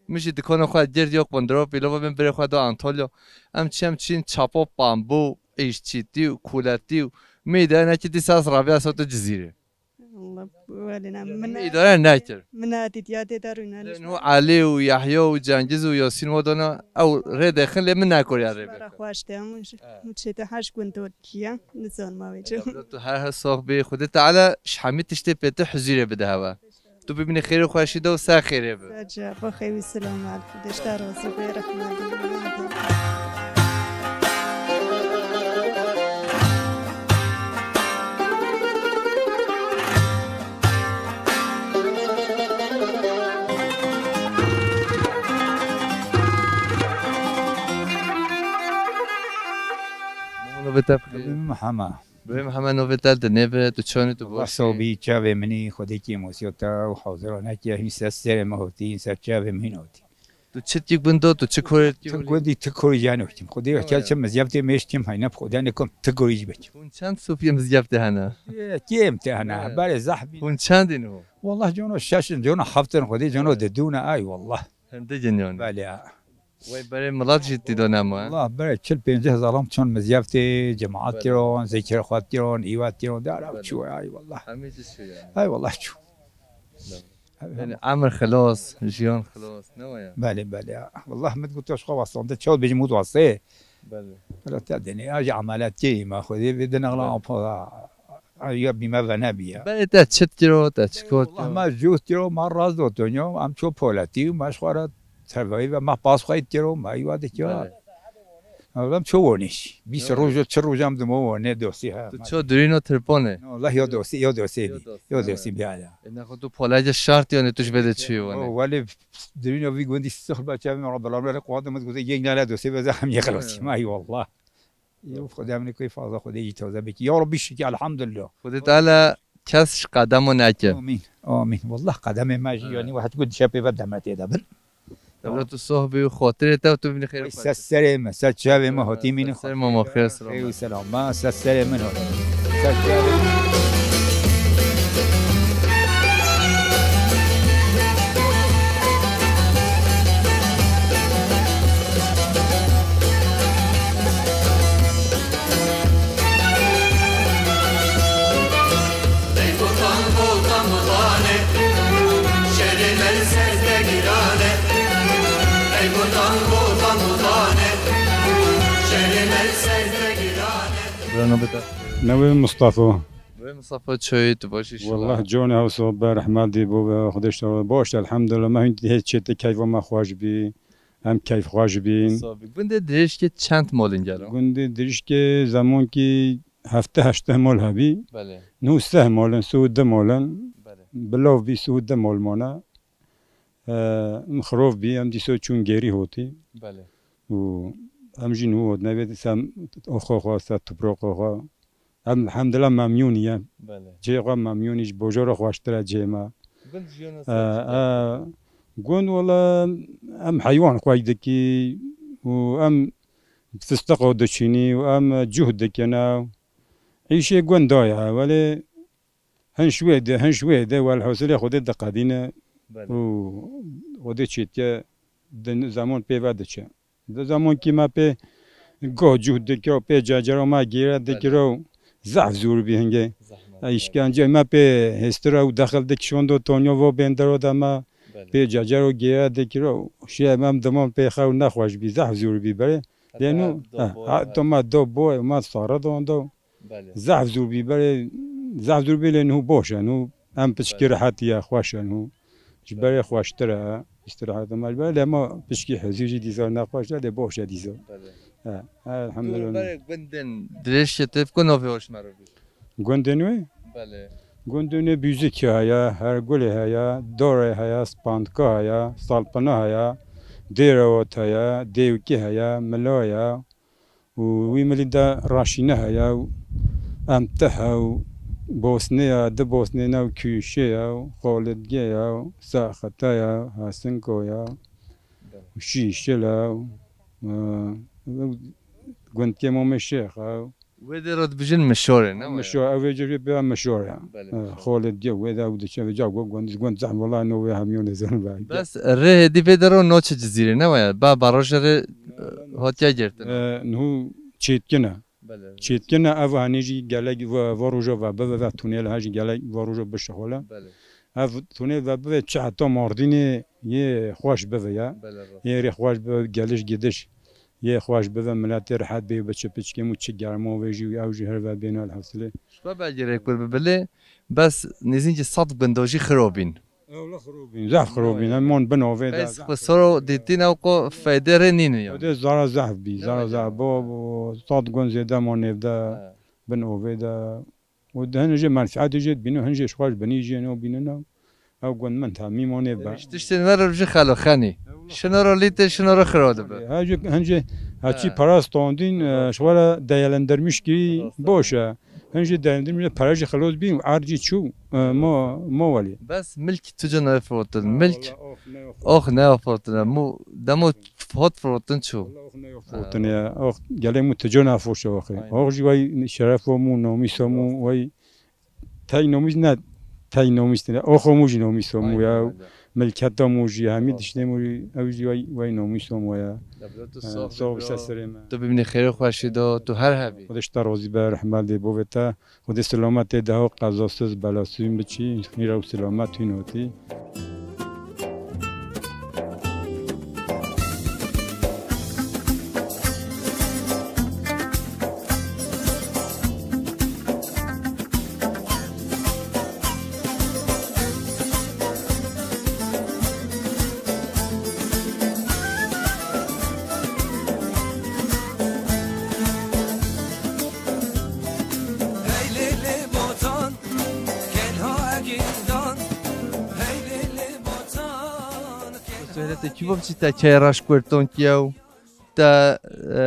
Min jî dikana xwe gird ya qundira pîlova bên birê xwe da Antalya. Em çi em çîn çapa pambû, îşçîtî û kuletî û min îdare nekir dîsa ez raviya sota Cizîrê. Allah, welê ne, min Min îdare nekir. Min dît ya tê darûne. Lê niho Elî û Yahya û Cengiz û Yasîn wa dana ew rê dexin lê min nekoriya rê Bara bexin. Xweş de, min ji, Evet. Min çê te heş gund dor kiye, nizan ma wê Ey, cem. Abla, tu her her sax bî. Xwedê Teala ji hemî tiştê pê te huzûrê bide hewe. Tu bibînî xêr û xweşî de û ser xêrê bi. Serce, bi xêr û selamet. Xwedê ji te razî be, rehmet. Navê te bi xêr? Navê min Hema. Birê Mihemed, navê te dinê be, tu çanî, tu Allah baş sağ bî, çavê min î, Xwedê kêmosiya te û hazira neke, hîn ser serê me hotî, hîn ser çavê min hîn hotî. Tu çi tî gundo, tu çi korê tî Tu holî? Gundî tu korî yanî hotîm. Xwedê Tamam kel ya. Çi mizyeftê mêş tîm hayne, Xwedê nekom tu korî jî bekim. Hûn çend sopiyê mizyeftê hene? Ê, kêm te hene, Evet. Berê zahbî. Hûn çend in ho? Wallah cono şeş in, cono heft in, Xwedê cono didûne, ay wallah. Hende gin yani. Belê ya. Wey berê milat jî tî do nema, he? Wallah, berê çil pêncî hezar lam çon mizyeftê, cemaat Belê. Kiron, zikir xwet kiron, îwet kiron, dara Belê. Çû, ay wallah. Hemî çi çû yani. Ay wallah çû. Belê. Yani emir xilos, jiyan xilos, ne waya? Belê, belê. Wallah min goto ji xwe wastande, çaw bêjim û wastê. Belê. Wala te denê, ya jî emeliyat kê ma xwedê vê dinexla apa, ya bîme ve nebiye. Belê te çi dikiro, te çi got? Wala ma jû dikiro, ma rast do tonyo, em ço poletî, ma ji xwe re tevayî ve, ma pas xwe dikiro, ma îwa dikiro. Belê. Em ço wonîş. Bîst roj, çi roj em dimo wonê dosî ha. Tu ço durîno tirponê? Wala yo dosî, yo dosî bî. Yo dosî bî hala. E, nexwe tu polece şart yanî tu ji vê de çi wonê? Wale Dirîna vî gundî sixir be çavê me, Rabbil Alemîn, Quran de min gote, yek nale dosyê be, ze hem yexlasî. Ay wallah. Yo, Xwedê em li koy fazla Xwedê jî taze bikî. Ya Rabbi şikî, elhamdülillah. Xwedê Teala kes ji qedemo neke. Amîn. Amîn. Wallah qedemê me jî, yanî, we heta ku dişe pê ve demetê de bin. Dewlet û soh bî û xotirê te û tu bînî xêr. Ay, ser serê me, ser çavê me, hotî mînî. Ser serê me, xêr, selam. Xêr û selam. Ma ser serê min hot. Ser çavê min. Ey Botan, Botan, Botanê, şerê me li ser de giran e. Ey Botan, Botan, Botanê, şerê me li ser de giran e. Bira navê te? Navê Mustafa. Wê Mustafa, çawa yî, tu baş î? Wallah, canê hew sohbe, rehmet dî bo ve, Xwedê ji te re baş, elhamdülillah, me hûn dihê çêtê keyfa me xweş bî, em keyfxweş bîn. Sabî. Gundê Dirêjkê çend mol in gelo? Gundê Dirêjkê zemankî heftê heştê mol hebî. Belê. Nû seh mol in, sih û du mol in. Belê. Bilav bî, sih û du mol mane. Em xirov bî, em dîso çûn gêrî hotî. Belê. Û em jî nû hot nebê, ser oxo xwe, ser tuproqo xwe. Em elhamdülillah memnûn ye. Belê. Cihê xwe memnûn î, ji bojora xweştir e cihê me. Gund jiyana E, ser çi e, gund wala em heywan xwey dikî û em fistiqo diçînî û em cuh dikine. Îşê gund daye, welê hin ji wê de, hin ji wê de, welhasîlê Xwedê diqedîne Belê. Û Xwedê çêtiye di zeman pê ve diçe. Di zemankî me pê go cuh dikiro, pê cecero me gêre Belê. Dikiro, zehf zor bî hingê. Zehmet, E, belê. Îşkence me pê hêstira û dexil dikişondo tonyo vo bêndero de me Belê. Pê cecero gêre dikiro, şê em diman pê xew nexweş bî, zehf zor bî berê. Heta Lê nû, ev do e, bo ha, ev. To me do bo, me sare dondo. Belê. Zehf zor bî berê, zehf zor bî lê nû boş e, nû em piçkî Belê. Rehet ye, xweş e nû. Ji Belê. Berê xweştir e, îstirahet me ji berê, lê ma piçkî hezî jî dîsa nexweş e, lê boş e dîsa. Belê. E, e, Tu elhamdülillah. Berê gundên Dirêjkê tê, ku navê hoş me re bî? Gundên wê? Belê. Gundên wê Bûzikî heye, Hergulê heye, Dorê heye, Spandka heye, Salpina heye, Dêrewot heye, Dêwkî heye, Milo heye, û wî milî de Raşîne heye û Emtih e û Bosnê ye, di Bosnê ne û Kûşê ye û Xolidgê ye û Saxete ye, Hesinko ye û Şîşil e û, e, gundkê Momê Şêx e û Wê dê re dibijin Mişorê, ne waya? Mişor, ew ê civê pê Mişor e. Belê, E, Mişor. Xolê diye wê de ew diçe vê ca gund, gund, gund zehf wala no wê hemiyonê zan be. Bes rê hêdî vê de re no çi Cizîrê, ne waya? Ba, ba roje rê, e, hatiye girtin. E, nuhu çêtkin e. Belê. Çêtkin e, ev hanê jî gelek va, va roja ve bive, ve tunêl ha jî gelek va roja bişixole. Belê. Ev tunêl ve bive çi heta Mardînê yê xweş bive ya. Belê, rast. Yê rê xweş bive, geliş gidiş. Yê xweş bibe, miletê rehet bê, bi çi piçkêm û çi germo vê jî û ew jî her ve bêne elhewsilê. Ji xwe belgê rê kur bibilê, bes nêzînkî sed gundo jî xirobîn. Ewla xirobîn, zehf xirobîn, em mon bin ovê de. Pes xwe soro dîtîn ew qo feydê rê nînin ya. Odê zara zehf bî, zara zehf. Bo, bo, sed gund zêde mon nêvde Ha. bin ovê de. Û di hin jê menfietê jê dibînin, hin jê ji xwe ji binî jê nabînin ew. Ew gund min temî monê be. Ji tiştên me re ji xelo xenî. Şino ro lîtê, şino ro xiro dibe. Ha jê, hin jê, ha çî Ha. para standîn, e, ji xwe re değerlendirmiş kî Rast e. boş e. Hin jê değerlendirmiş pere jî xelos bî û erd jî çû, e, mo, mo welî. Bes milk tu cin ev firotin. Milk. Ox ne ox. Ox ne firotin. Mu, demo hot firotin çû. Ox ne ox firotin ya. Ox gelê mu tu cin ev firoşe oxê. Aynen. Ox jî wey şerefo mu, nomîso mu, wey Tey nomîs ne, tey nomîs ne. Oxo mû jî nomîso mû ya. Aynen öyle. Milketa mû jî, hemî Rast. diştê mû jî, ew jî wey, wey nomîso mû ya. Dewlet tu Ha, sox sox be, bise bro. serê me. Tu bimînî xêrê xweşî de, tu her hebî. Xwedê ji te razî be, rehmet dê bovê te. Xwedê selametê de ho qezasız, belasîn biçî. Xîra û selamet hîn hotî. Tu hele te kî bo biçî te key raş kurtonkiye û te, e,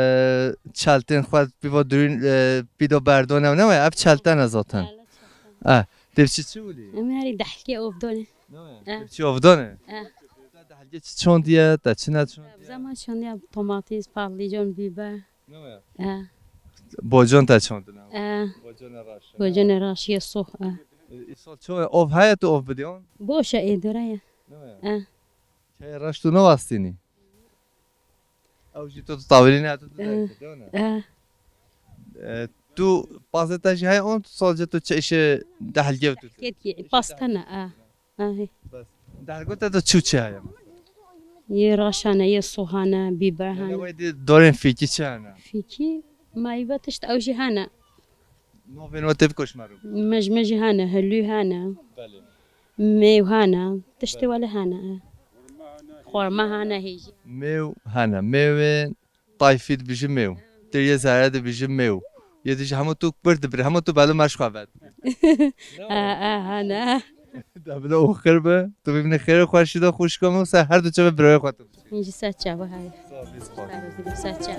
çeltên xwe pîvo durîn, e, pîdo berdone û ne waya? Ev çeltene zaten. E, te biçî çi wîlî? Em herî dehlkê ovdone. Ne waya? E. Te biçî ovdone? E. Te dehlkê çi çondiye, te çi ne çondiye? Bi zaman çondiye, tomatîs, patlıcan, biber. Ne waya? E. Bocan te çondine? E. Bocan raş. Bocan raşiye sox, e. Îsal ço ov heye tu ov bidiyon? Boş e, êdire ye. Ne waya? E. Key raş tu ne wastînî? Ew jî tu tawilî ne tu Eh, derdikirde ne? Eh. E, tu pazê te jî heye on tu salce tu çeşe dehlgev tu. Ketkî pastene, eh. Eh. Bes. Dehlgo te tu çû çi heye? Yê raşane, yê sohane, biber Yani hane. Wey di dorên fîkî çi hene? Fîkî, meyve tişt ew jî hene. Novên we tê bikoş mero. Mejmejî hene, hilû hene. Belê. Mêw hene, tiştê Belê. Wele hene. Xorma hene hêjî. Mêw hene, mêwên tayfî dibêjin mêw. Tiriyê zere dibêjin mêw. Yê dijî hemû tu bir dibir, hemû tu belo meş xwe vet. Ha, ha, hene. Debilo û xir be, tu bimîne xêrê xweşî de xwişka min, ser her du çavê birayê xwe tu. Min jî ser çava heye. Sağ ol, biz bak. Ser çava.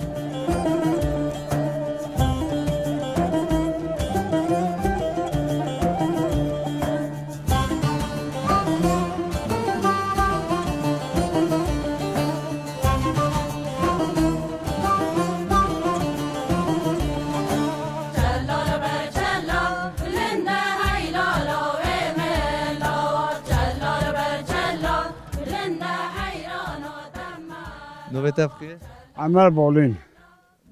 Navê te bi xêr? Emer Bolîn.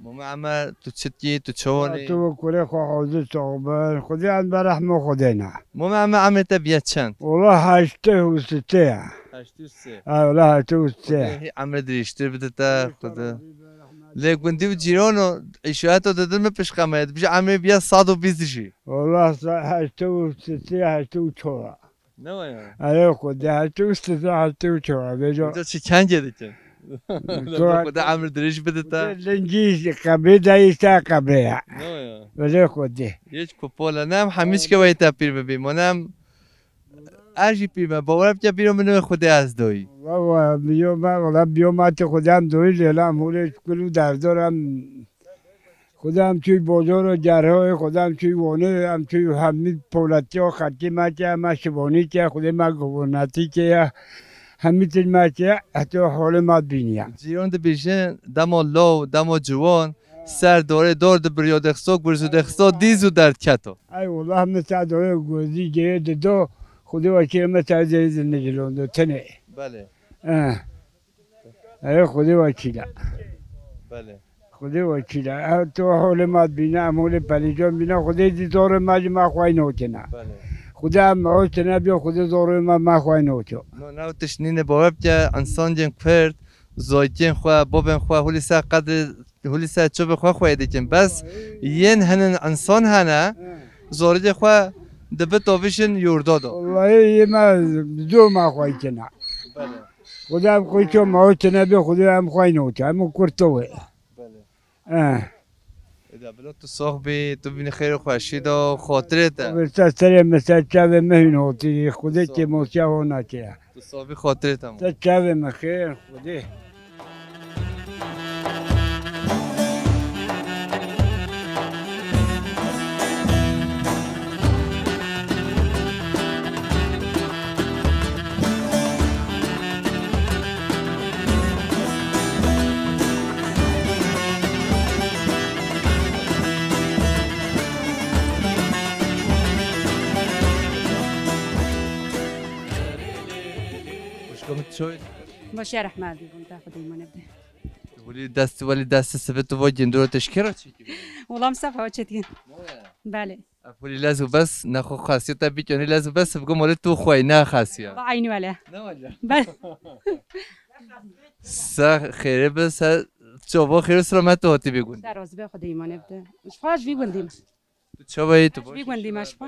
Mame Emer, tu çi dikî, tu çawan î? Tu kurê xwe hazir çax bin. Xwedê em be rehmo Xwedê ne. Mame Emer, emrê te biye çend? Wala heştê û sê ye. Heştê û sê. Ha, wala heştê û sê. Xwedê hî emrê dirêjtir bide te, Xwedê. Lê gundî û cîrano îşareto didin min pişqemeye, dibêje emrê biye sed û bîst jî. Wala se-, heştê û sê, heştê û çar. Ne waya? Erê Xwedê, heştê û sê, heştê û çar, bêjo. Bêjo çi kengê dikin? Xwedê emir dirêj bide te. Lingî qebrê de îşte qebrê ya. Ne waya? Erê Xwedê. Hiç kupole. Nem hemî ke wey te pîr bibî. Mo nem ez jî pîr me. Bawer bike bîro min wê Xwedê ez doyî. Wala, wala, biyo me, wala, biyo me ti Xwedê em doyî lê lam hûlê şukul û derdor em Xwedê em çûy bozor û cerhoyê, Xwedê em çûy wonê, em çûy hemî polatiya xelkê me ke, me şivanî ke, Xwedê me governatî ke ya, hemî til me ke, heta holê me bîniye. Cîran dibêjin, dema law, dema ciwan, ser dorê dor dibiriyo dexso, gurzu dexso, dîz û derdketo. Ey wallah, me ser dorê gurzî ceyê dido, Xwedê wekî me ser ceyê zindegî londo, tenê. Belê. Eh. Ey Xwedê wekîl e. Belê. Xwedê wekîl e. Ev tu holê me dibîne, em holê perîcan bîne, Xwedê zî zorê me ji me xwey nokine. Belê. Xwedê em meoş tine biyo, Xwedê zorê me, me xwey nokyo. No, ne tişt nîne, bawer bike, însan yên Kurd, zaytiyên xwe, bobên xwe, hûlî ser qedrê, hûlî ser çavê xwe xwey dikin. Bes yên hinin însan hene, He. Zoriyê xwe dibi tovîşin yurda da. Wallahî yê me zor me xwey kine. Belê. Xwedê em xwîço mawitine bê, Xwedê em xwey nokê, em û kurto wê. Belê. Eh. Eda bila tu sax bî, tu bînî xêr û xweşî de û xatirê te. Bi ser serê min ser çavê min hîn hotî, Xwedê Sax. Kêmosiya ho nake. Tu sax bî, xatirê te. Ser çavê min xêr, Xwedê. Xwişka min çawa yî? Baş e, rehmet bî, bûn te Xwedê îmane bide. Welî dest, welî dest sibê tu va gindura te ji kê re çêkirî? Wala em sef hewa çêdikin. Ne waya? Belê. Ev welî lez û bes, nexwe xasiyeta bî ki, lez û bes, sibgo malê tu xwey, ne xasiya. Wala eynî wele. Ne wele? Belê. Se xêrê bi, se çava xêr û selamet tu hatî bê gund. Ser razî be, Xwedê îmane bide. Ji xwe ji vî gundî me. Tu çawa yî, tu Ji vî gundî me, ji xwe.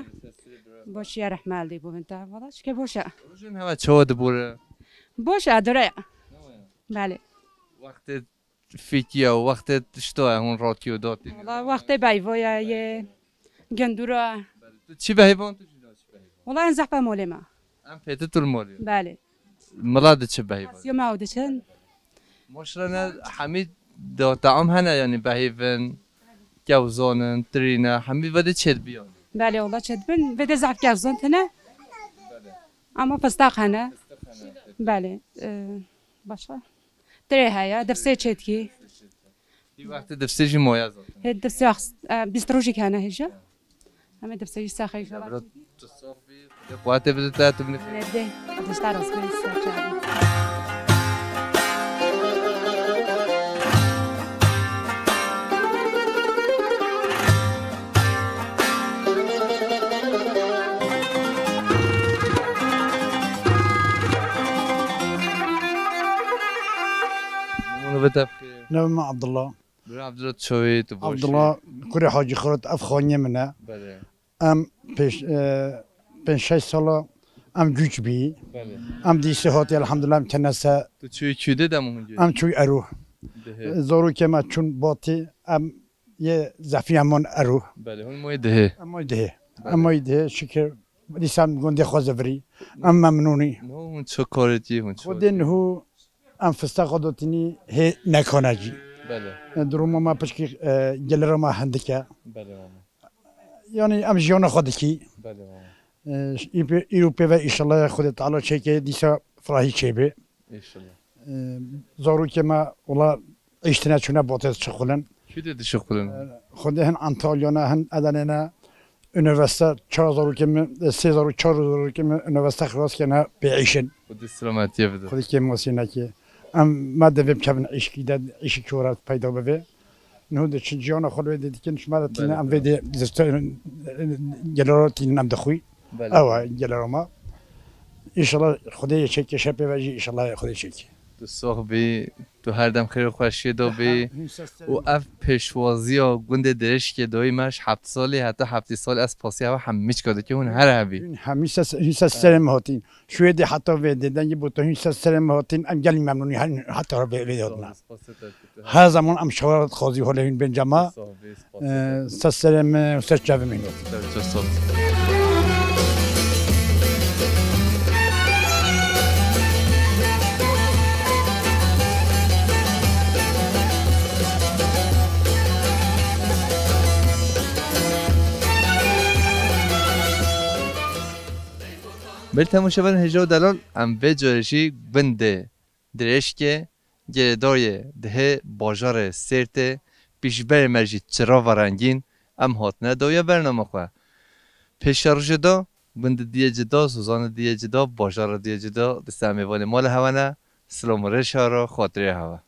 Boş e, rehmet dî bû bin te. Wala çike boş e. Rojên hewa çawa dibûre? Boş e, dore ye. Belê. Wextê fîkiya û wextê tişta ye, hûn ratiyo datî. Wala wextê beyvoya ye, gundura. Tu çi behîvan, tu jî çi behîvan? Wala en zehpa molê me. Em pêti tu li molê. Belê. Mila diçi behîvan? Siyo me ew diçin. Maşallah ne hemî de team hene, yanî behîvin, kewzon in, tirîne, hemî vedê çêdibiyan. Belê, wala çêdibin. Vedê zaf kewzon tine. Ama fistaq hene. Belê. E, başka? Tirê heye, dipsê çêdikî. Di wextê dipsê jî moya zaten. Hê dipsê ax-, e, bîst rojî hene hêja. Em ê dipsê jî saxê jî. Bira, tu sof bî, Xwedê quwetê bide te, tu binê. Lê dê, dişta rastgele ser çavê. Mûnû bide xêr. Navê min Abdullah. Bira Abdullah, çawî tu baş î? Abdullah, kurê Hacî Xirot, ev xaniyê min e. Belê. Em pêş, e, pênc şeş sala em cûc bî. Belê. Em dîsê hatî elhamdulillah em tenese. Tu çûyî kû de dem hûn cû? Em çûyî Erû. Dihê. Zarokê me çûn batî, em yê zefî em man Erû. Belê, hûn moyê dihê. Em moyê dihê. Belê. Em moyê dihê, şikir dîsa em gundê xwe zivirî. Em memnûnî. Niho hûn çi karê cî, hûn çi Xwedê niho em fistaq xwe dotînî hê nekane cî. Belê. E, duruma me pişkî, e, gelera me hindik e. Belê mama. Yanî em jiyana xwe dikî. Belê mama. E, îpê-, îro pê ve înşallah Xwedê Teala çêke dîsa firahî çêbe. Înşallah. E, zarokê me wala îştine çûne batê dişixulin. Kû de dişixulin? E, Xwedê hin Antalya ne, hin Edenê ne. Unîversîte çar zarokê min, e, sê zarok, çar zarokê min unîversîte xilas kene pê îşin. Xwedê silametiyê bide. Xwedê kêmasî neke. Em me divê bikevin îşkî de, îşkî çora peyda bibe. Niho diçin jiyana xwe li wê dê dikin, ji me re tînin, em vê dê zirtî, gelera tînin em dixwî. Belê. Ew e gelera me. Înşallah Xwedê yê çêke, şepê ve jî înşallah Xwedê çêke. Tu sox bî, tu her dem xêr û xweşiyê de bî. Û ev pêşwaziya gundê Dirêşkê doyî me ji heft salî heta heftê salî ez pasî hewa hemî çika dike hûn her hebî. Hûn hemî ses, hûn ses serê me hatîn. Şûyê dê heta vê dê dengê bo te hûn ses serê me hatîn. Em gelî memnûnî her heta vê, vê dê hatina. Her zaman em şewara dixwazî holê hûn bên cema. Sağ ol, spas. Ee, ser serê min û ser çavê min. Çok sağ ol. Belê temaşevanên hêja û delal, em vê carê jî gundê Dirêşkê, girêdayê dihê bajarê Sêrtê, pêşberê me jî çirava rengîn, em hatine dawiya bernama xwe. Pêşerojê de gundê diyê cida, sozanê diyê cida, bajarê diyê cida, dîsa em ê vanê mala hewa ne, silam û rêşa re, xatirê hewa.